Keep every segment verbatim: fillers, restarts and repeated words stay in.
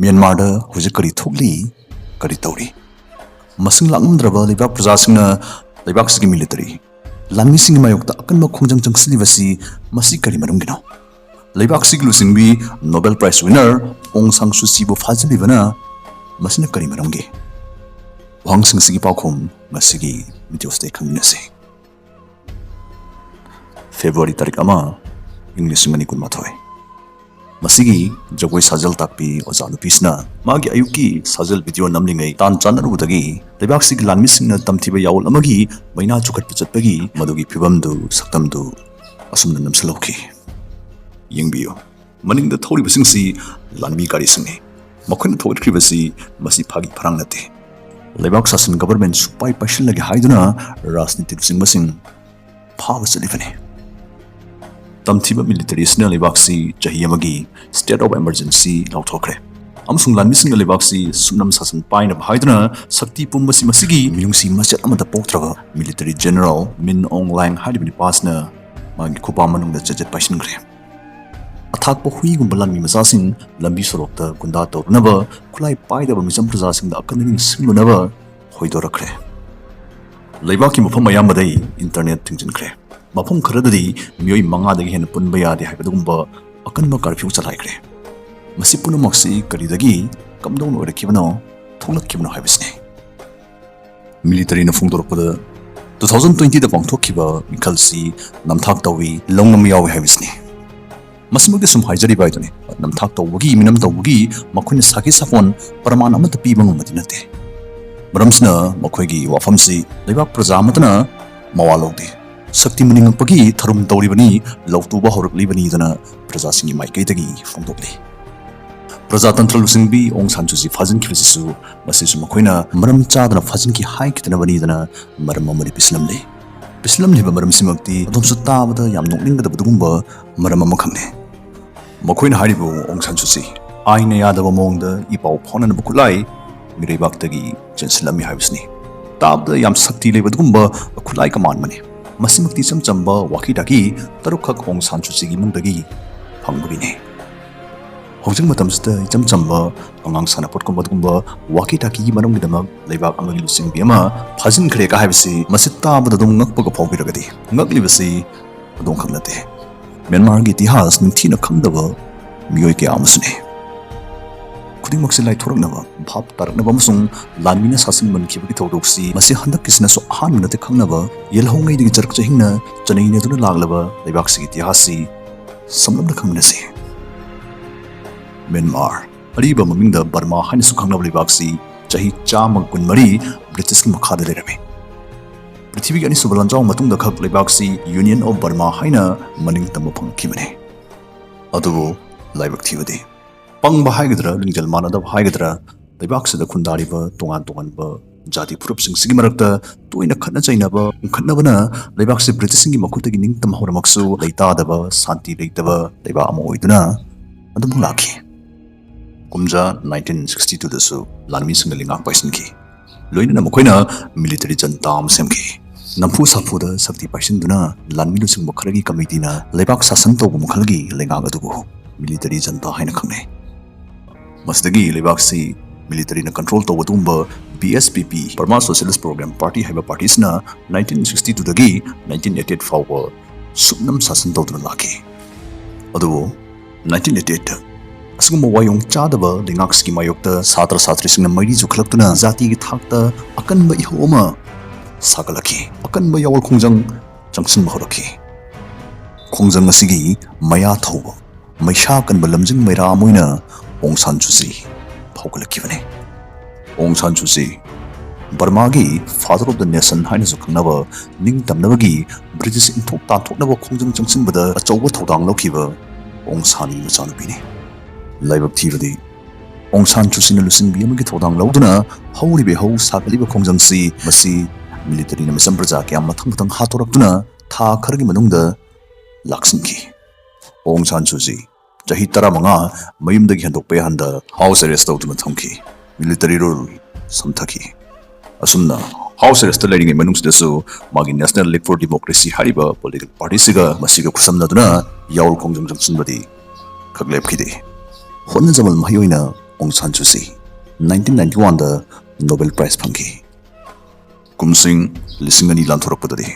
ꯃ꯭ꯌꯥꯟꯃꯥꯔꯗ ꯍꯧꯖꯤꯛ ꯀꯔꯤ ꯊꯣꯛꯂꯤ, ꯀꯔꯤ ꯇꯧꯔꯤ? ꯃꯁꯤꯡ ꯂꯥꯛꯉꯝꯗ꯭ꯔꯕ ꯂꯩꯕꯥꯛ ꯄ꯭ꯔꯖꯥꯁꯤꯡꯅ ꯂꯩꯕꯥꯛꯁꯤꯒꯤ ꯃꯤꯂꯤꯇꯔꯤ, ꯂꯥꯟꯃꯤꯁꯤꯡꯒꯤ ꯃꯥꯌꯣꯛꯇ ꯑꯀꯟꯕ ꯈꯣꯡꯖꯪ ꯆꯪꯁꯤꯜꯂꯤꯕꯁꯤ ꯃꯁꯤ ꯀꯔꯤ ꯃꯔꯝꯒꯤꯅꯣ? ꯂꯩꯕꯥꯛꯁꯤꯒꯤ ꯂꯨꯆꯤꯡꯕꯤ ꯅꯣꯕꯦꯜ ꯄ꯭ꯔꯥꯏꯖ ꯋꯤꯅꯔ ꯑꯣꯡ ꯁꯥꯡ ꯁꯨꯆꯤꯕꯨ ꯐꯥꯖꯤꯜꯂꯤꯕꯅ ꯃꯁꯤꯅ ꯀꯔꯤ ꯃꯔꯝꯒꯤ? ꯋꯥꯍꯪꯁꯤꯡꯁꯤꯒꯤ ꯄꯥꯎꯈꯨꯝ ꯉꯁꯤꯒꯤ ꯚꯤꯗꯤꯑꯣꯁꯤꯗ ꯈꯪꯃꯤꯟꯅꯁꯤ꯫ ꯐꯦꯕ꯭ꯔꯨꯋꯥꯔꯤ ꯇꯥꯔꯤꯛ ꯑꯃ, ꯏꯪ ꯂꯤꯁꯤꯡ ꯑꯅꯤ ꯀꯨꯟꯃꯥꯊꯣꯏ꯫ ꯃꯁꯤꯒꯤ ꯖꯒꯣꯏ ꯁꯥꯖꯦꯜ ꯇꯥꯛꯄꯤ ꯑꯣꯖꯥ ꯅꯨꯄꯤꯁꯤꯅ ꯃꯥꯒꯤ ꯑꯌꯨꯛꯀꯤ ꯁꯥꯖꯦꯜ ꯚꯤꯗꯤꯑꯣ ꯅꯝꯂꯤꯉꯩ ꯇꯥꯟ ꯆꯥꯟꯅꯔꯨꯕꯗꯒꯤ ꯂꯩꯕꯥꯛꯁꯤꯒꯤ ꯂꯥꯟꯃꯤꯁꯤꯡꯅ ꯇꯝꯊꯤꯕ ꯌꯥꯑꯣꯜ ꯑꯃꯒꯤ ꯃꯩꯅꯥ ꯆꯨꯈꯠꯄ ꯆꯠꯄꯒꯤ ꯃꯗꯨꯒꯤ ꯐꯤꯕꯝꯗꯨ, ꯁꯛꯇꯝꯗꯨ ꯑꯁꯨꯝꯅ ꯅꯝꯁꯤꯜꯍꯧꯈꯤ꯫ ꯌꯦꯡꯕꯤꯌꯨ, ꯃꯅꯤꯡꯗ ꯊꯧꯔꯤꯕꯁꯤꯡꯁꯤ ꯂꯥꯟꯃꯤ ꯒꯥꯔꯤꯁꯤꯡꯅꯤ꯫ ꯃꯈꯣꯏꯅ ꯊꯧꯒꯠꯈ꯭ꯔꯤꯕꯁꯤ ꯃꯁꯤ ꯐꯥꯒꯤ ꯐꯔꯥꯡ ꯅꯠꯇꯦ꯫ ꯂꯩꯕꯥꯛ ꯁꯥꯁꯟ ꯒꯕꯔꯃꯦꯟ ꯁꯨꯛꯄꯥꯏ ꯄꯥꯏꯁꯤꯜꯂꯒꯦ ꯍꯥꯏꯗꯨꯅ ꯔꯥꯖꯅꯤꯇꯤ ꯂꯨꯆꯤꯡꯕꯁꯤꯡ ꯐꯥꯕ ꯆꯠꯂꯤꯕꯅꯤ꯫ ꯇꯝꯊꯤꯕ ꯃꯤꯂꯤꯇꯔꯤꯁꯤꯅ ꯂꯩꯕꯥꯛꯁꯤ ꯆꯍꯤ ꯑꯃꯒꯤ state of emergency ꯂꯥꯎꯊꯣꯛꯈ꯭ꯔꯦ ꯑꯃꯁꯨꯡ ꯂꯥꯟꯃꯤꯁꯤꯡꯅ ꯂꯩꯕꯥꯛꯁꯤ ꯁꯨꯞꯅꯝ ꯁꯥꯁꯟ ꯄꯥꯏꯅꯕ ꯍꯥꯏꯗꯨꯅ ꯁꯛꯇꯤ ꯄꯨꯝꯕꯁꯤ ꯃꯁꯤꯒꯤ ꯃꯤꯅꯨꯡꯁꯤ ꯃꯆꯦꯠ ꯑꯃꯠꯇ ꯄꯣꯛꯇ꯭ꯔꯕ ꯃꯤꯂꯤꯇꯔꯤ ꯖꯦꯅꯔꯦꯜ ꯃꯤꯟ ꯑꯣꯡ ꯂꯥꯏꯡ ꯍꯥꯏꯔꯤꯕ ꯅꯨꯄꯥꯁꯤꯅ ꯃꯥꯒꯤ ꯈꯨꯄꯥ ꯃꯅꯨꯡꯗ ꯆꯦꯠ ꯆꯦꯠ ꯄꯥꯏꯁꯤꯟꯈ꯭ꯔꯦ꯫ ꯑꯊꯥꯛꯄ ꯍꯨꯏꯒꯨꯝꯕ ꯂꯥꯟꯃꯤ ꯃꯆꯥꯁꯤꯡ ꯂꯝꯕꯤ ꯁꯣꯔꯣꯛꯇ ꯒꯨꯟꯗꯥ ꯇꯧꯔꯨꯅꯕ, ꯈꯨꯠꯂꯥꯏ ꯄꯥꯏꯗꯕ ꯃꯤꯆꯝ ꯄ꯭ꯔꯖꯥꯁꯤꯡꯗ ꯑꯀꯟꯕ ꯅꯤꯡꯁꯤꯡꯂꯨꯅꯕ ꯍꯣꯏꯗꯣꯔꯛꯈ꯭ꯔꯦ꯫ ꯂꯩꯕꯥꯛꯀꯤ ꯃꯐꯝ ꯑꯌꯥꯝꯕꯗ ꯏꯟꯇꯔꯅꯦꯠ ꯊꯤꯡꯖꯤꯟꯈ꯭ꯔꯦ꯫ ꯃꯐꯝ ꯈꯔꯗꯗꯤ ꯃꯤꯑꯣꯏ ꯃꯉꯥꯗꯒꯤ ꯍꯦꯟꯅ ꯄꯨꯟꯕ ꯌꯥꯗꯦ ꯍꯥꯏꯕ ꯑꯗꯨꯒꯨꯝꯕ ꯑꯀꯟꯕ ꯀꯔꯐ꯭ꯌꯨ ꯆꯂꯥꯏꯈ꯭ꯔꯦ꯫ ꯃꯁꯤ ꯄꯨꯝꯅꯃꯛꯁꯤ ꯀꯔꯤꯗꯒꯤ ꯀꯝꯗꯧꯅ ꯑꯣꯏꯔꯛꯈꯤꯕꯅꯣ, ꯊꯣꯛꯂꯛꯈꯤꯕꯅꯣ ꯍꯥꯏꯕꯁꯤꯅꯤ꯫ ꯃꯤꯂꯤꯇꯔꯤꯅ ꯐꯣꯡꯗꯣꯔꯛꯄꯗ, two thousand twenty ꯗ ꯄꯥꯡꯊꯣꯛꯈꯤꯕ ꯃꯤꯈꯜꯁꯤ ꯅꯝꯊꯥꯛ ꯇꯧꯏ, ꯂꯧꯉꯝ ꯌꯥꯎꯏ ꯍꯥꯏꯕꯁꯤꯅꯤ꯫ ꯃꯁꯤꯃꯛꯇꯤ ꯁꯨꯝ ꯍꯥꯏꯖꯔꯤꯕ ꯍꯥꯏꯗꯨꯅꯤ꯫ ꯅꯝꯊꯥꯛ ꯇꯧꯕꯒꯤ, ꯃꯤꯅꯝ ꯇꯧꯕꯒꯤ ꯃꯈꯣꯏꯅ ꯁꯥꯈꯤ ꯁꯥꯄꯣꯟ ꯄ꯭ꯔꯃꯥꯟ ꯑꯃꯠꯇ ꯄꯤꯕ ꯉꯝꯕꯗꯤ ꯅꯠꯇꯦ꯫ ꯃꯔꯝꯁꯤꯅ ꯃꯈꯣꯏꯒꯤ ꯋꯥꯐꯝꯁꯤ ꯂꯩꯕꯥꯛ ꯄ꯭ꯔꯖꯥ ꯑꯃꯠꯇꯅ ꯃꯋꯥ ꯂꯧꯗꯦ꯫ ꯁꯛꯇꯤ ꯃꯅꯤꯡꯉꯛꯄꯒꯤ ꯊꯔꯨꯝ ꯇꯧꯔꯤꯕꯅꯤ, ꯂꯧꯇꯨꯕ ꯍꯧꯔꯛꯂꯤꯕꯅꯤꯗꯅ ꯄ꯭ꯔꯖꯥꯁꯤꯡꯒꯤ ꯃꯥꯏꯀꯩꯗꯒꯤ ꯐꯣꯡꯗꯣꯛꯂꯤ꯫ ꯄ꯭ꯔꯖꯥꯇꯟꯇ꯭ꯔ ꯂꯨꯆꯤꯡꯕꯤ ꯑꯣꯡ ꯁꯥꯟ ꯁꯨꯆꯤ ꯐꯥꯖꯤꯟꯈꯤꯕꯁꯤꯁꯨ, ꯃꯁꯤꯁꯨ ꯃꯈꯣꯏꯅ ꯃꯔꯝ ꯆꯥꯗꯅ ꯐꯥꯖꯤꯟꯈꯤ ꯍꯥꯏꯈꯤꯗꯅꯕꯅꯤꯗꯅ ꯃꯔꯝ ꯑꯃꯗꯤ ꯄꯤꯁꯤꯜꯂꯝꯂꯤ꯫ ꯄꯤꯁꯤꯜꯂꯝꯂꯤꯕ ꯃꯔꯝꯁꯤꯃꯛꯇꯤ ꯑꯗꯣꯝꯁꯨ ꯇꯥꯕꯗ ꯌꯥꯝ ꯅꯣꯛꯅꯤꯡꯒꯗꯕ ꯑꯗꯨꯒꯨꯝꯕ ꯃꯔꯝ ꯑꯃꯈꯛꯅꯤ꯫ ꯃꯈꯣꯏꯅ ꯍꯥꯏꯔꯤꯕ ꯑꯣꯡ ꯁꯥꯟ ꯁꯨꯆꯤ ꯑꯥꯏꯟꯅ ꯌꯥꯗꯕ ꯃꯑꯣꯡꯗ ꯏ ꯄꯥꯎ ꯐꯥꯎꯅꯅꯕ ꯈꯨꯠꯂꯥꯏ ꯃꯤꯔꯩꯕꯥꯛꯇꯒꯤ ꯆꯦꯟꯁꯤꯜꯂꯝꯃꯤ ꯍꯥꯏꯕꯁꯤꯅꯤ꯫ ꯇꯥꯕꯗ ꯌꯥꯝ ꯁꯛꯇꯤ ꯂꯩꯕ ꯑꯗꯨꯒꯨꯝꯕ ꯈꯨꯠꯂꯥꯏ ꯀꯃꯥꯟꯕꯅꯤ꯫ ꯃꯁꯤꯃꯛꯇꯤ ꯏꯆꯝ ꯆꯝꯕ ꯋꯥꯀꯤ ꯇꯥꯀꯤ ꯇꯔꯨꯛꯈꯛ ꯑꯣꯡ ꯁꯥꯟ ꯁꯨꯆꯤꯒꯤ ꯏꯃꯨꯡꯗꯒꯤ ꯐꯪꯕꯒꯤꯅꯤ꯫ ꯍꯧꯖꯤꯛ ꯃꯇꯝꯁꯤꯗ ꯏꯆꯝ ꯆꯝꯕ ꯑꯉꯥꯡ ꯁꯥꯟꯅꯄꯣꯠꯀꯨꯝꯕ ꯑꯗꯨꯒꯨꯝꯕ ꯋꯥꯀꯤ ꯇꯥꯀꯤꯒꯤ ꯃꯔꯝꯒꯤꯗꯃꯛ ꯂꯩꯕꯥꯛ ꯑꯃꯒꯤ ꯂꯨꯆꯤꯡꯕꯤ ꯑꯃ ꯐꯥꯖꯤꯟꯈ꯭ꯔꯦꯒ ꯍꯥꯏꯕꯁꯤ ꯃꯁꯤ ꯇꯥꯕꯗ ꯑꯗꯨꯝ ꯉꯛꯄꯒ ꯐꯥꯎꯕꯤꯔꯒꯗꯤ, ꯉꯛꯂꯤꯕꯁꯤ ꯑꯗꯣꯝꯈꯛ ꯅꯠꯇꯦ, ꯃ꯭ꯌꯥꯟꯃꯥꯔꯒꯤ ꯏꯇꯤꯍꯥꯁ ꯅꯤꯡꯊꯤꯅ ꯈꯪꯗꯕ ꯃꯤꯑꯣꯏ ꯀꯌꯥ ꯑꯃꯁꯨꯅꯤ꯫ ꯈꯨꯗꯤꯡꯃꯛꯁꯤ ꯂꯥꯏꯊꯣꯔꯛꯅꯕ, ꯚꯥꯞ ꯇꯥꯔꯛꯅꯕ ꯑꯃꯁꯨꯡ ꯂꯥꯟꯃꯤꯅ ꯁꯥꯁꯟ ꯃꯟꯈꯤꯕꯒꯤ ꯊꯧꯗꯣꯛꯁꯤ ꯃꯁꯤ ꯍꯟꯗꯛꯀꯤꯁꯤꯅꯁꯨ ꯑꯍꯥꯟꯕ ꯅꯠꯇꯦ ꯈꯪꯅꯕ, ꯌꯦꯜꯍꯧꯉꯩꯗꯒꯤ ꯆꯔꯛ ꯆꯍꯤꯡꯅ ꯆꯅꯩꯅꯗꯨꯅ ꯂꯥꯛꯂꯕ ꯂꯩꯕꯥꯛꯁꯤꯒꯤ ꯏꯇꯤꯍꯥꯁꯁꯤ ꯁꯝꯂꯞꯅ ꯈꯪꯃꯤꯟꯅꯁꯤ꯫ ꯃ꯭ꯌꯥꯟꯃꯥꯔ, ꯑꯔꯤꯕ ꯃꯃꯤꯡꯗ ꯕꯔꯃꯥ ꯍꯥꯏꯅꯁꯨ ꯈꯪꯅꯕ ꯂꯩꯕꯥꯛꯁꯤ ꯆꯍꯤ ꯆꯥꯝꯃ ꯀꯨꯟꯃꯔꯤ ꯕ꯭ꯔꯤꯇꯤꯁꯀꯤ ꯃꯈꯥꯗ ꯂꯩꯔꯝꯃꯤ꯫ ꯄ꯭ꯔꯤꯊꯤꯕꯤꯒꯤ ꯑꯅꯤꯁꯨꯕ ꯂꯥꯟꯖꯥꯎ ꯃꯇꯨꯡꯗ ꯈꯛ ꯂꯩꯕꯥꯛꯁꯤ Union of Burma ꯍꯥꯏꯅ ꯃꯅꯤꯡ ꯇꯝꯕ ꯐꯪꯂꯛꯈꯤꯕꯅꯤ꯫ ꯑꯗꯨꯕꯨ ꯂꯥꯏꯕꯛ ꯊꯤꯕꯗꯤ, ꯄꯪꯕ ꯍꯥꯏꯒꯗ꯭ꯔꯥ, ꯂꯤꯡꯖꯦꯜ ꯃꯥꯟꯅꯗꯕ ꯍꯥꯏꯒꯗ꯭ꯔꯥ, ꯂꯩꯕꯥꯛꯁꯤꯗ ꯈꯨꯟꯗꯥꯔꯤꯕ ꯇꯣꯉꯥꯟ ꯇꯣꯉꯥꯟꯕ ꯖꯥꯇꯤ ꯐꯨꯔꯨꯞꯁꯤꯡꯁꯤꯒꯤ ꯃꯔꯛꯇ ꯇꯣꯏꯅ ꯈꯠꯅ ꯆꯩꯅꯕ ꯎꯪꯈꯠꯅꯕꯅ ꯂꯩꯕꯥꯛꯁꯤ ꯕ꯭ꯔꯤꯇꯤꯁꯁꯤꯡꯒꯤ ꯃꯈꯨꯠꯇꯒꯤ ꯅꯤꯡꯇꯝꯍꯧꯔꯃꯛꯁꯨ ꯂꯩꯇꯥꯗꯕ, ꯁꯥꯟꯇꯤ ꯂꯩꯇꯕ ꯂꯩꯕꯥꯛ ꯑꯃ ꯑꯣꯏꯗꯨꯅ ꯑꯗꯨꯝ ꯂꯥꯛꯈꯤ꯫ ꯀꯨꯝꯖꯥ ꯅꯥꯏꯟꯇꯤꯟ ꯁꯤꯛꯁꯇꯤ ꯇꯨꯗꯁꯨ ꯂꯥꯟꯃꯤꯁꯤꯡꯅ ꯂꯩꯉꯥꯛ ꯄꯥꯏꯁꯤꯟꯈꯤ꯫ ꯂꯣꯏꯅꯅ ꯃꯈꯣꯏꯅ ꯃꯤꯂꯤꯇꯔꯤ ꯖꯟꯇꯥ ꯑꯃ ꯁꯦꯝꯈꯤ꯫ ꯅꯝꯐꯨ ꯁꯥꯐꯨꯗ ꯁꯛꯇꯤ ꯄꯥꯏꯁꯤꯟꯗꯨꯅ ꯂꯥꯟꯃꯤ ꯂꯨꯆꯤꯡꯕ ꯈꯔꯒꯤ ꯀꯃꯤꯇꯤꯅ ꯂꯩꯕꯥꯛ ꯁꯥꯁꯟ ꯇꯧꯕ ꯃꯈꯜꯒꯤ ꯂꯩꯉꯥꯛ ꯑꯗꯨꯕꯨ ꯃꯤꯂꯤꯇꯔꯤ ꯖꯟꯇꯥ ꯍꯥꯏꯅ ꯈꯪꯅꯩ꯫ ꯃꯁꯤꯗꯒꯤ ꯂꯩꯕꯥꯛꯁꯤ ꯃꯤꯂꯤꯇꯔꯤꯅ ꯀꯟꯇ꯭ꯔꯣꯜ ꯇꯧꯕ ꯑꯗꯨꯒꯨꯝꯕ B S P P, Burma Socialist Program Party ꯍꯥꯏꯕ ꯄꯥꯔꯇꯤꯁꯤꯅ ꯅꯥꯏꯟꯇꯤꯟ ꯁꯤꯛꯁꯇꯤ ꯇꯨꯗꯒꯤ ꯅꯥꯏꯟꯇꯤꯟ ꯑꯩꯠꯇꯤ ꯑꯩꯠ ꯐꯥꯎꯕ ꯁꯨꯞꯅꯝ ꯁꯥꯁꯟ ꯇꯧꯗꯨꯅ ꯂꯥꯛꯈꯤ꯫ ꯑꯗꯨꯕꯨ ꯅꯥꯏꯟꯇꯤꯟ ꯑꯩꯠꯇꯤ ꯑꯩꯠ ꯑꯁꯤꯒꯨꯝꯕ ꯋꯥꯌꯣꯡ ꯆꯥꯗꯕ ꯂꯩꯉꯥꯛꯁꯤꯒꯤ ꯃꯥꯌꯣꯛꯇ ꯁꯥꯇ꯭ꯔ ꯁꯥꯇ꯭ꯔꯤꯁꯤꯡꯅ ꯃꯩꯔꯤ ꯆꯨꯈꯠꯂꯛꯇꯨꯅ ꯖꯥꯇꯤꯒꯤ ꯊꯥꯛꯇ ꯑꯀꯟꯕ ꯏꯍꯧ ꯑꯃ ꯁꯥꯒꯠꯂꯛꯈꯤ꯫ ꯑꯀꯟꯕ ꯌꯥꯑꯣꯜ ꯈꯣꯡꯖꯪ ꯆꯪꯁꯤꯟꯕ ꯍꯧꯔꯛꯈꯤ꯫ ꯈꯣꯡꯖꯪ ꯑꯁꯤꯒꯤ ꯃꯌꯥ ꯊꯧꯕ ꯃꯩꯁꯥ ꯀꯟꯕ ꯂꯝꯖꯤꯡ ꯃꯩꯔꯥ ꯑꯃ ꯑꯣꯏꯅ ꯑꯣꯡ ꯁꯥꯟ ꯁꯨꯆꯤ ꯐꯥꯎꯒꯠꯂꯛꯈꯤꯕꯅꯤ꯫ ꯑꯣꯡ ꯁꯥꯟ ꯁꯨꯆꯤ ꯕꯔꯃꯥꯒꯤ Father of the Nation ꯍꯥꯏꯅꯁꯨ ꯈꯪꯅꯕ ꯅꯤꯡꯇꯝꯅꯕꯒꯤ ꯕ꯭ꯔꯤꯇꯤꯁ ꯏꯟꯊꯣꯛ ꯇꯥꯟꯊꯣꯛꯅꯕ ꯈꯣꯡꯖꯪ ꯆꯪꯁꯤꯟꯕꯗ ꯑꯆꯧꯕ ꯊꯧꯗꯥꯡ ꯂꯧꯈꯤꯕ ꯑꯣꯡ ꯁꯥꯟꯒꯤ ꯃꯆꯥꯅꯨꯄꯤꯅꯤ꯫ ꯂꯥꯏꯕꯛ ꯊꯤꯕꯗꯤ, ꯑꯣꯡ ꯁꯥꯟ ꯁꯨꯆꯤꯅ ꯂꯨꯆꯤꯡꯕꯤ ꯑꯃꯒꯤ ꯊꯧꯗꯥꯡ ꯂꯧꯗꯨꯅ ꯍꯧꯔꯤꯕ ꯏꯍꯧ ꯁꯥꯒꯠꯂꯤꯕ ꯈꯣꯡꯖꯪꯁꯤ ꯃꯁꯤ ꯃꯤꯂꯤꯇꯔꯤꯅ ꯃꯤꯆꯝ ꯄ꯭ꯔꯖꯥ ꯀꯌꯥ ꯃꯊꯪ ꯃꯊꯪ ꯍꯥꯠꯇꯣꯔꯛꯇꯨꯅ ꯊꯥ ꯈꯔꯒꯤ ꯃꯅꯨꯡꯗ ꯂꯥꯛꯁꯤꯟꯈꯤ꯫ ꯑꯣꯡ ꯁꯥꯟ ꯁꯨꯆꯤ ꯆꯍꯤ ꯇꯔꯥꯃꯉꯥ ꯃꯌꯨꯝꯗꯒꯤ ꯍꯟꯗꯣꯛꯄ ꯌꯥꯍꯟꯗ ꯍꯥꯎꯁ ꯑꯦꯔꯦꯁ ꯇꯧꯗꯨꯅ ꯊꯝꯈꯤ꯫ ꯃꯤꯂꯤꯇꯔꯤ ꯔꯨꯜ ꯁꯝꯊꯈꯤ꯫ ꯑꯁꯨꯝꯅ ꯍꯥꯎꯁ ꯑꯦꯔꯦꯁꯇ ꯂꯩꯔꯤꯉꯩ ꯃꯅꯨꯡꯁꯤꯗꯁꯨ ꯃꯥꯒꯤ National League for Democracy ꯍꯥꯏꯔꯤꯕ ꯄꯣꯂꯤꯇꯤꯀꯦꯜ ꯄꯥꯔꯇꯤꯁꯤꯒ ꯃꯁꯤꯒ ꯈꯨꯠꯁꯝꯅꯗꯨꯅ ꯌꯥꯑꯣꯜ ꯈꯣꯡꯖꯪ ꯆꯪꯁꯤꯟꯕꯗꯤ ꯈꯛ ꯂꯦꯞꯈꯤꯗꯦ꯫ ꯍꯣꯠꯅꯖꯃꯜ ꯃꯍꯩ ꯑꯣꯏꯅ ꯑꯣꯡ ꯁꯥꯟ ꯁꯨ ꯆꯤ nineteen ninety one ꯗ Nobel Prize ꯐꯪꯈꯤ꯫ ꯀꯨꯝꯁꯤꯡ ꯂꯤꯁꯤꯡ ꯑꯅꯤ ꯂꯥꯟꯊꯣꯔꯛꯄꯗꯗꯤ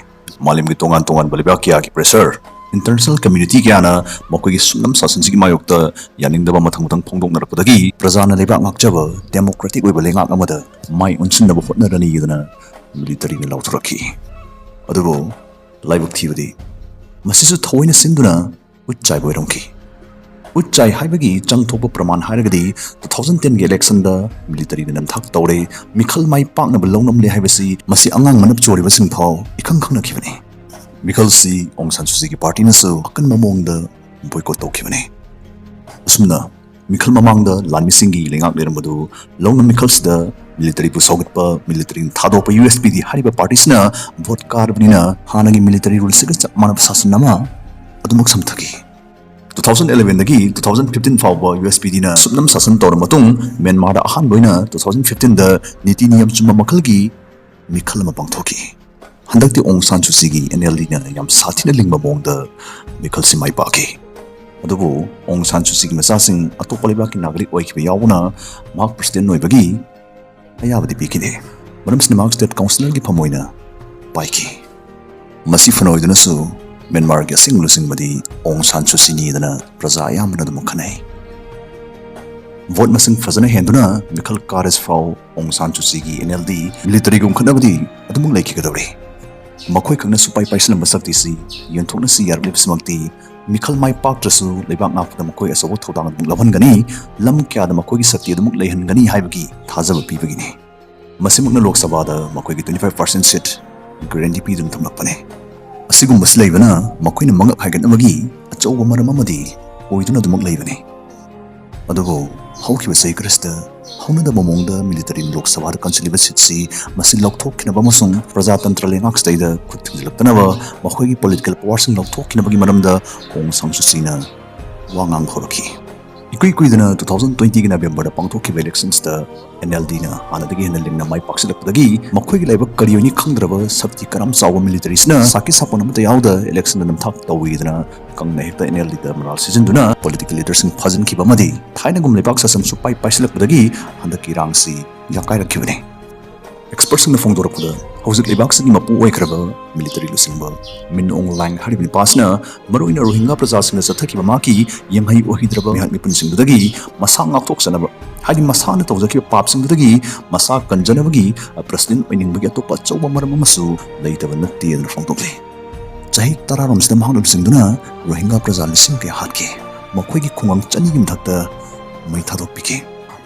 ꯃꯥꯂꯦꯝꯒꯤ ꯇꯣꯉꯥꯟ ꯇꯣꯉꯥꯟꯕ ꯂꯩꯕꯥꯛ ꯀꯌꯥꯒꯤ pressure, international community ꯀꯌꯥꯅ ꯃꯈꯣꯏꯒꯤ ꯁꯨꯞꯅꯝ ꯁꯥꯁꯟꯁꯤꯒꯤ ꯃꯥꯌꯣꯛꯇ ꯌꯥꯅꯤꯡꯗꯕ ꯃꯊꯪ ꯃꯊꯪ ꯐꯣꯡꯗꯣꯛꯅꯔꯛꯄꯗꯒꯤ ꯄ꯭ꯔꯖꯥꯅ ꯂꯩꯕꯥꯛ ꯉꯥꯛꯆꯕ democratic ꯑꯣꯏꯕ ꯂꯩꯉꯥꯛ ꯑꯃꯗ ꯃꯥꯏ ꯑꯣꯟꯁꯤꯟꯅꯕ ꯍꯣꯠꯅꯔꯅꯤꯗꯅ military ꯅ ꯂꯥꯎꯊꯣꯔꯛꯈꯤ꯫ ꯑꯗꯨꯕꯨ ꯂꯥꯏꯕꯛ ꯊꯤꯕꯗꯤ ꯃꯁꯤꯁꯨ ꯊꯑꯣꯏꯅ ꯁꯤꯟꯗꯨꯅ ꯎꯠ ꯆꯥꯏꯕ ꯑꯣꯏꯔꯝꯈꯤ꯫ ꯎꯠ ꯆꯥꯏ ꯍꯥꯏꯕꯒꯤ ꯆꯪꯊꯣꯛꯄ ꯄ꯭ꯔꯃꯥꯟ ꯍꯥꯏꯔꯒꯗꯤ two thousand ten ꯒꯤ election ꯗ military ꯅ ꯅꯝꯊꯥꯛ ꯇꯧꯔꯦ, ꯃꯤꯈꯜ ꯃꯥꯏ ꯄꯥꯛꯅꯕ ꯂꯧꯉꯝꯂꯦ ꯍꯥꯏꯕꯁꯤ ꯃꯁꯤ ꯑꯉꯥꯡ ꯃꯅꯞ ꯆꯣꯔꯤꯕꯁꯤꯡ ꯐꯥꯎ ꯏꯈꯪ ꯈꯪꯅꯈꯤꯕꯅꯤ꯫ ꯃꯤꯈꯜꯁꯤ ꯑꯣꯡ ꯁꯥꯟ ꯁꯨ ꯆꯤꯒꯤ party ꯅꯁꯨ ꯑꯀꯟꯕ ꯃꯑꯣꯡꯗ boycott ꯇꯧꯈꯤꯕꯅꯤ꯫ ꯑꯁꯨꯝꯅ ꯃꯤꯈꯜ ꯃꯃꯥꯡꯗ ꯂꯥꯟꯃꯤꯁꯤꯡꯒꯤ ꯂꯩꯉꯥꯛ ꯂꯩꯔꯝꯕꯗꯨ ꯂꯧꯅ ꯃꯤꯈꯜꯁꯤꯗ military ꯕꯨ ꯁꯧꯒꯠꯄ, military ꯅ ꯊꯥꯗꯣꯛꯄ U S P D ꯍꯥꯏꯔꯤꯕ party ꯁꯤꯅ vote ꯀꯥꯔꯕꯅꯤꯅ ꯍꯥꯟꯅꯒꯤ military rule ꯁꯤꯒ ꯆꯞ ꯃꯥꯟꯅꯕ ꯁꯥꯁꯟ ꯑꯃ ꯑꯗꯨꯃꯛ ꯁꯝꯊꯈꯤ꯫ Two thousand eleven ꯗꯒꯤ two thousand fifteen ꯐꯥꯎꯕ U S P D ꯅ ꯁꯨꯞꯅꯝ ꯁꯥꯁꯟ ꯇꯧꯔꯕ ꯃꯇꯨꯡ ꯃ꯭ꯌꯥꯟꯃꯥꯔꯗ ꯑꯍꯥꯟꯕ ꯑꯣꯏꯅ two thousand fifteen ꯗ ꯅꯤꯇꯤ ꯅꯤꯌꯝ ꯆꯨꯝꯕ ꯃꯈꯜꯒꯤ ꯃꯤꯈꯜ ꯑꯃ ꯄꯥꯡꯊꯣꯛꯈꯤ꯫ ꯍꯟꯗꯛꯇꯤ ꯑꯣꯡ ꯁꯥꯟ ꯁꯨ ꯆꯤꯒꯤ N L D ꯅ ꯌꯥꯝ ꯁꯥꯊꯤꯅ ꯂꯤꯡꯕ ꯃꯑꯣꯡꯗ ꯃꯤꯈꯜꯁꯤ ꯃꯥꯏ ꯄꯥꯛꯈꯤ꯫ ꯑꯗꯨꯕꯨ ꯑꯣꯡ ꯁꯥꯟ ꯁꯨ ꯆꯤꯒꯤ ꯃꯆꯥꯁꯤꯡ ꯑꯇꯣꯞꯄ ꯂꯩꯕꯥꯛꯀꯤ ꯅꯥꯒꯔꯤꯛ ꯑꯣꯏꯈꯤꯕ ꯌꯥꯎꯕꯅ ꯃꯍꯥꯛ president ꯑꯣꯏꯕꯒꯤ ꯑꯌꯥꯕꯗꯤ ꯄꯤꯈꯤꯗꯦ꯫ ꯃꯔꯝꯁꯤꯅ ꯃꯍꯥꯛ state councillor ꯒꯤ ꯐꯝ ꯑꯣꯏꯅ ꯄꯥꯏꯈꯤ꯫ ꯃꯁꯤ ꯐꯅ ꯑꯣꯏꯗꯨꯅꯁꯨ ꯃ꯭ꯌꯥꯟꯃꯥꯔꯒꯤ ꯑꯁꯦꯡꯕ ꯂꯨꯆꯤꯡꯕꯗꯤ ꯑꯣꯡ ꯁꯥꯟ ꯁꯨ ꯆꯤꯅꯤꯗꯅ ꯄ꯭ꯔꯖꯥ ꯑꯌꯥꯝꯕꯅ ꯑꯗꯨꯃꯛ ꯈꯟꯅꯩ꯫ Vote ꯃꯁꯤꯡ ꯐꯖꯅ ꯍꯦꯟꯗꯨꯅ ꯃꯤꯈꯜ ꯀꯥꯔꯁꯤ ꯐꯥꯎ ꯑꯣꯡ ꯁꯥꯟ ꯁꯨ ꯆꯤꯒꯤ N L D military ꯒ ꯎꯪꯈꯠꯅꯕꯗꯤ ꯑꯗꯨꯃꯛ ꯂꯩꯈꯤꯒꯗꯧꯔꯤ꯫ ꯃꯈꯣꯏ ꯈꯛꯅ ꯁꯨꯄꯥꯏ ꯄꯥꯏꯁꯤꯜꯂꯝꯕ ꯁꯛꯇꯤꯁꯤ ꯌꯦꯟꯊꯣꯛꯅꯁꯤ ꯌꯥꯔꯛꯂꯤꯕꯁꯤꯃꯛꯇꯤ ꯃꯤꯈꯜ ꯃꯥꯏ ꯄꯥꯛꯇ꯭ꯔꯁꯨ ꯂꯩꯕꯥꯛ ꯉꯥꯛꯄꯗ ꯃꯈꯣꯏ ꯑꯆꯧꯕ ꯊꯧꯗꯥꯡ ꯑꯗꯨꯃꯛ ꯂꯧꯍꯟꯒꯅꯤ, ꯂꯝ ꯀꯌꯥꯗ ꯃꯈꯣꯏꯒꯤ ꯁꯛꯇꯤ ꯑꯗꯨꯃꯛ ꯂꯩꯍꯟꯒꯅꯤ ꯍꯥꯏꯕꯒꯤ ꯊꯥꯖꯕ ꯄꯤꯕꯒꯤꯅꯤ꯫ ꯃꯁꯤꯃꯛꯅ ꯂꯣꯛ ꯁꯚꯥꯗ ꯃꯈꯣꯏꯒꯤ twenty five percent seat guarantee ꯄꯤꯗꯨꯅ ꯊꯝꯂꯛꯄꯅꯤ꯫ ꯑꯁꯤꯒꯨꯝꯕꯁꯤ ꯂꯩꯕꯅ ꯃꯈꯣꯏꯅ ꯃꯉꯛ ꯍꯥꯏꯒꯠꯅꯕꯒꯤ ꯑꯆꯧꯕ ꯃꯔꯝ ꯑꯃꯗꯤ ꯑꯣꯏꯗꯨꯅ ꯑꯗꯨꯃꯛ ꯂꯩꯕꯅꯤ꯫ ꯑꯗꯨꯕꯨ ꯍꯧꯈꯤꯕ ꯆꯍꯤ ꯈꯔꯁꯤꯗ ꯍꯧꯅꯗꯕ ꯃꯑꯣꯡꯗ military ꯅ ꯂꯣꯛ ꯁꯚꯥꯗ ꯀꯟꯁꯤꯜꯂꯤꯕ seat ꯁꯤ ꯃꯁꯤ ꯂꯧꯊꯣꯛꯈꯤꯅꯕ ꯑꯃꯁꯨꯡ ꯄ꯭ꯔꯖꯥꯇꯟꯇ꯭ꯔ ꯂꯩꯉꯥꯛꯁꯤꯗꯩꯗ ꯈꯨꯠ ꯊꯤꯡꯖꯤꯜꯂꯛꯇꯅꯕ ꯃꯈꯣꯏꯒꯤ political power ꯁꯤꯡ ꯂꯧꯊꯣꯛꯈꯤꯅꯕꯒꯤ ꯃꯔꯝꯗ ꯑꯣꯡ ꯁꯥꯟ ꯁꯨ ꯆꯤꯅ ꯋꯥ ꯉꯥꯡꯕ ꯍꯧꯔꯛꯈꯤ꯫ ꯏꯀꯨꯏ ꯀꯨꯏꯗꯅ two thousand twenty ꯒꯤ November ꯗ ꯄꯥꯡꯊꯣꯛꯈꯤꯕ elections ꯇ N L D ꯅ ꯍꯥꯟꯅꯗꯒꯤ ꯍꯦꯟꯅ ꯂꯤꯡꯅ ꯃꯥꯏ ꯄꯥꯛꯁꯤꯜꯂꯛꯄꯗꯒꯤ ꯃꯈꯣꯏꯒꯤ ꯂꯥꯏꯕꯛ ꯀꯔꯤ ꯑꯣꯏꯅꯤ ꯈꯪꯗ꯭ꯔꯕ ꯁꯛꯇꯤ ꯀꯔꯝ ꯆꯥꯎꯕ military ꯁꯤꯅ ꯁꯥꯈꯤ ꯁꯥꯄꯣꯟ ꯑꯃꯠꯇ ꯌꯥꯎꯗ election ꯗ ꯅꯝꯊꯥꯛ ꯇꯧꯏꯗꯅ ꯀꯪꯅ ꯍꯦꯛꯇ N L D ꯗ ꯃꯔꯥꯜ ꯁꯤꯖꯤꯟꯗꯨꯅ political leader ꯁꯤꯡ ꯐꯥꯖꯤꯟꯈꯤꯕ ꯑꯃꯗꯤ ꯊꯥꯏꯅꯒꯨꯝ ꯂꯩꯕꯥꯛ ꯁꯥꯁꯟ ꯁꯨꯛꯄꯥꯏ ꯄꯥꯏꯁꯤꯜꯂꯛꯄꯗꯒꯤ ꯍꯟꯗꯛꯀꯤ ꯏꯔꯥꯡꯁꯤ ꯌꯥꯀꯥꯏꯔꯛꯈꯤꯕꯅꯤ꯫ Expert ꯁꯤꯡꯅ ꯐꯣꯡꯗꯣꯔꯛꯄꯗ, ꯍꯧꯖꯤꯛ ꯂꯩꯕꯥꯛꯁꯤꯒꯤ ꯃꯄꯨ ꯑꯣꯏꯈ꯭ꯔꯕ military ꯂꯨꯆꯤꯡꯕ Min Aung Hlaing ꯍꯥꯏꯔꯤꯕ ꯅꯨꯄꯥꯁꯤꯅ ꯃꯔꯨꯑꯣꯏꯅ ꯔꯣꯍꯤꯡꯒꯥ ꯄ꯭ꯔꯖꯥꯁꯤꯡꯅ ꯆꯠꯊꯈꯤꯕ ꯃꯍꯥꯛꯀꯤ ꯌꯦꯡꯍꯩ ꯑꯣꯏꯍꯩꯗ꯭ꯔꯕ ꯃꯤꯍꯥꯠ ꯃꯤꯄꯨꯟꯁꯤꯡꯗꯨꯗꯒꯤ ꯃꯁꯥ ꯉꯥꯛꯊꯣꯛꯆꯅꯕ, ꯍꯥꯏꯗꯤ ꯃꯁꯥꯅ ꯇꯧꯖꯈꯤꯕ ꯄꯥꯞꯁꯤꯡꯗꯨꯗꯒꯤ ꯃꯁꯥ ꯀꯟꯖꯅꯕꯒꯤ president ꯑꯣꯏꯅꯤꯡꯕꯒꯤ ꯑꯇꯣꯞꯄ ꯑꯆꯧꯕ ꯃꯔꯝ ꯑꯃꯁꯨ ꯂꯩꯇꯕ ꯅꯠꯇꯦ ꯍꯥꯏꯗꯨꯅ ꯐꯣꯡꯗꯣꯛꯂꯤ꯫ ꯆꯍꯤ ꯇꯔꯥꯔꯣꯝꯁꯤꯗ ꯃꯍꯥꯛꯅ ꯂꯨꯆꯤꯡꯗꯨꯅ ꯔꯣꯍꯤꯡꯒꯥ ꯄ꯭ꯔꯖꯥ ꯂꯤꯁꯤꯡ ꯀꯌꯥ ꯍꯥꯠꯈꯤ꯫ ꯃꯈꯣꯏꯒꯤ ꯈꯨꯡꯒꯪ ꯆꯅꯤꯒꯤ ꯃꯊꯛꯇ ꯃꯩ ꯊꯥꯗꯣꯛꯄꯤꯈꯤ꯫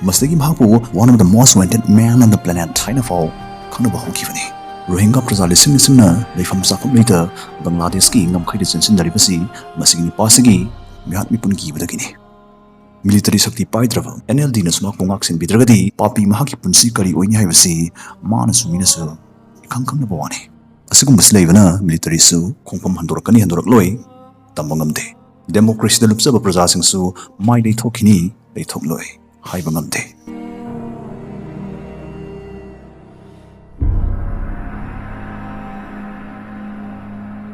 ꯃꯁꯤꯗꯒꯤ ꯃꯍꯥꯛꯄꯨ one of the most wanted man on the planet ꯍꯥꯏꯅ ꯐꯥꯎ ꯈꯪꯅꯕ ꯍꯧꯈꯤꯕꯅꯤ꯫ ꯔꯣꯍꯤꯡꯒꯥ ꯄ꯭ꯔꯖꯥ ꯂꯤꯁꯤꯡ ꯂꯤꯁꯤꯡꯅ ꯂꯩꯐꯝ ꯆꯥꯐꯝ ꯂꯩꯇ ꯕꯪꯒ꯭ꯂꯥꯗꯦꯁꯀꯤ ꯉꯝꯈꯩꯗ ꯆꯦꯟꯁꯤꯟꯅꯔꯤꯕꯁꯤ ꯃꯁꯤꯒꯤ ꯅꯨꯄꯥꯁꯤꯒꯤ ꯃꯤꯍꯥꯠ ꯃꯤꯄꯨꯟ ꯀꯤꯕꯗꯒꯤꯅꯤ꯫ Military ꯁꯛꯇꯤ ꯄꯥꯏꯗ꯭ꯔꯕ N L D ꯅꯁꯨ ꯃꯍꯥꯛꯄꯨ ꯉꯥꯛ ꯁꯦꯟꯕꯤꯗ꯭ꯔꯒꯗꯤ ꯄꯥꯄꯤ ꯃꯍꯥꯛꯀꯤ ꯄꯨꯟꯁꯤ ꯀꯔꯤ ꯑꯣꯏꯅꯤ ꯍꯥꯏꯕꯁꯤ ꯃꯥꯅꯁꯨ ꯃꯤꯅꯁꯨ ꯏꯈꯪ ꯈꯪꯅꯕ ꯋꯥꯅꯤ꯫ ꯑꯁꯤꯒꯨꯝꯕꯁꯤ ꯂꯩꯕꯅ military ꯁꯨ ꯈꯣꯡꯐꯝ ꯍꯟꯗꯣꯔꯛꯀꯅꯤ ꯍꯟꯗꯣꯔꯛꯂꯣꯏ ꯇꯝꯕ ꯉꯝꯗꯦ꯫ Democracy ꯗ ꯂꯨꯞꯆꯕ ꯄ꯭ꯔꯖꯥꯁꯤꯡꯁꯨ ꯃꯥꯏ ꯂꯩꯊꯣꯛꯈꯤꯅꯤ ꯂꯩꯊꯣꯛꯂꯣꯏ ꯍꯥꯏꯕ ꯉꯝꯗꯦ꯫